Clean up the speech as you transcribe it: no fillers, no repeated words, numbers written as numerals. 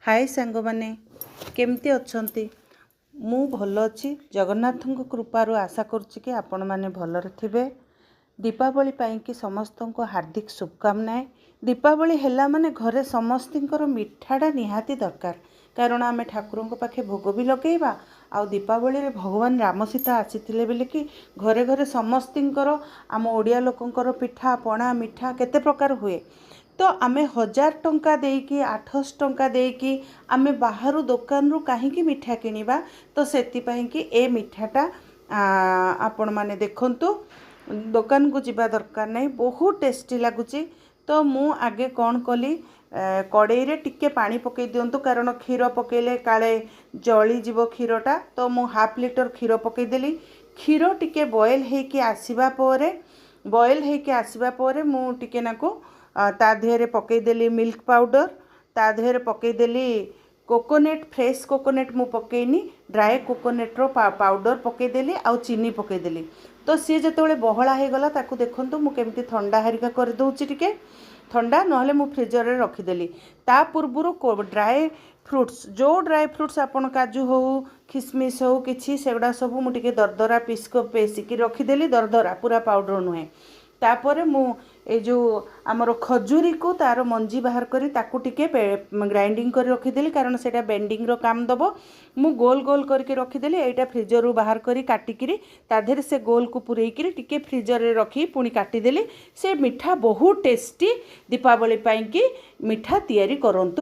ହାଏ ସାଙ୍ଗମାନେ, କେମିତି ଅଛନ୍ତି? ମୁଁ ଭଲ ଅଛି ଜଗନ୍ନାଥଙ୍କ କୃପାରୁ। ଆଶା କରୁଛି କି ଆପଣମାନେ ଭଲରେ ଥିବେ। ଦୀପାବଳି ପାଇଁକି ସମସ୍ତଙ୍କୁ ହାର୍ଦ୍ଦିକ ଶୁଭକାମନାଏ। ଦୀପାବଳି ହେଲା ମାନେ ଘରେ ସମସ୍ତଙ୍କର ମିଠାଟା ନିହାତି ଦରକାର, କାରଣ ଆମେ ଠାକୁରଙ୍କ ପାଖେ ଭୋଗ ବି ଲଗେଇବା। ଆଉ ଦୀପାବଳିରେ ଭଗବାନ ରାମ ସୀତା ଆସିଥିଲେ ବୋଲିକି ଘରେ ଘରେ ସମସ୍ତଙ୍କର, ଆମ ଓଡ଼ିଆ ଲୋକଙ୍କର ପିଠା ପଣା ମିଠା କେତେ ପ୍ରକାର ହୁଏ। ତ ଆମେ 1000 ଟଙ୍କା ଦେଇକି, 800 ଟଙ୍କା ଦେଇକି ଆମେ ବାହାରୁ ଦୋକାନରୁ କାହିଁକି ମିଠା କିଣିବା? ତ ସେଥିପାଇଁକି ଏ ମିଠାଟା ଆପଣମାନେ ଦେଖନ୍ତୁ, ଦୋକାନକୁ ଯିବା ଦରକାର ନାହିଁ। ବହୁତ ଟେଷ୍ଟି ଲାଗୁଛି। ତ ମୁଁ ଆଗେ କ'ଣ କଲି? କଡ଼େଇରେ ଟିକେ ପାଣି ପକାଇ ଦିଅନ୍ତୁ, କାରଣ କ୍ଷୀର ପକାଇଲେ କାଳେ ଜଳିଯିବ କ୍ଷୀରଟା। ତ ମୁଁ ହାଫ୍ ଲିଟର କ୍ଷୀର ପକାଇଦେଲି। କ୍ଷୀର ଟିକେ ବଏଲ୍ ହେଇକି ଆସିବା ପରେ, ବଏଲ୍ ହେଇକି ଆସିବା ପରେ ମୁଁ ଟିକେ ନାକୁ ତା ଦେହରେ ପକାଇଦେଲି ମିଲ୍କ ପାଉଡ଼ର। ତା ଦେହରେ ପକାଇଦେଲି କୋକୋନଟ୍। ଫ୍ରେଶ୍ କୋକୋନଟ୍ ମୁଁ ପକାଇନି, ଡ୍ରାଏ କୋକୋନଟ୍ର ପାଉଡ଼ର ପକାଇଦେଲି ଆଉ ଚିନି ପକାଇଦେଲି। ତ ସିଏ ଯେତେବେଳେ ବହଳା ହେଇଗଲା, ତାକୁ ଦେଖନ୍ତୁ ମୁଁ କେମିତି ଥଣ୍ଡା ହେରିକା କରିଦେଉଛି ଟିକେ ଥଣ୍ଡା, ନହେଲେ ମୁଁ ଫ୍ରିଜରରେ ରଖିଦେଲି। ତା ପୂର୍ବରୁ ଡ୍ରାଏ ଫ୍ରୁଟ୍ସ, ଯେଉଁ ଡ୍ରାଏ ଫ୍ରୁଟ୍ସ ଆପଣ କାଜୁ ହଉ, ଖିସମିସ୍ ହଉ, କିଛି ସେଗୁଡ଼ା ସବୁ ମୁଁ ଟିକେ ଦରଦରା ପିସ୍ ପେଶିକି ରଖିଦେଲି। ଦରଦରା, ପୁରା ପାଉଡ଼ର ନୁହେଁ। ତାପରେ ମୁଁ ଏଇ ଯେଉଁ ଆମର ଖଜୁରୀକୁ ତା'ର ମଞ୍ଜି ବାହାର କରି ତାକୁ ଟିକେ ଗ୍ରାଇଣ୍ଡିଙ୍ଗ କରି ରଖିଦେଲି, କାରଣ ସେଇଟା ବାଇଣ୍ଡିଙ୍ଗର କାମ ଦେବ। ମୁଁ ଗୋଲ ଗୋଲ କରିକି ରଖିଦେଲି। ଏଇଟା ଫ୍ରିଜରରୁ ବାହାର କରି କାଟିକିରି ତା ଦେହରେ ସେ ଗୋଲକୁ ପୂରେଇକିରି ଟିକେ ଫ୍ରିଜରରେ ରଖି ପୁଣି କାଟିଦେଲି। ସେ ମିଠା ବହୁତ ଟେଷ୍ଟି। ଦୀପାବଳି ପାଇଁକି ମିଠା ତିଆରି କରନ୍ତୁ।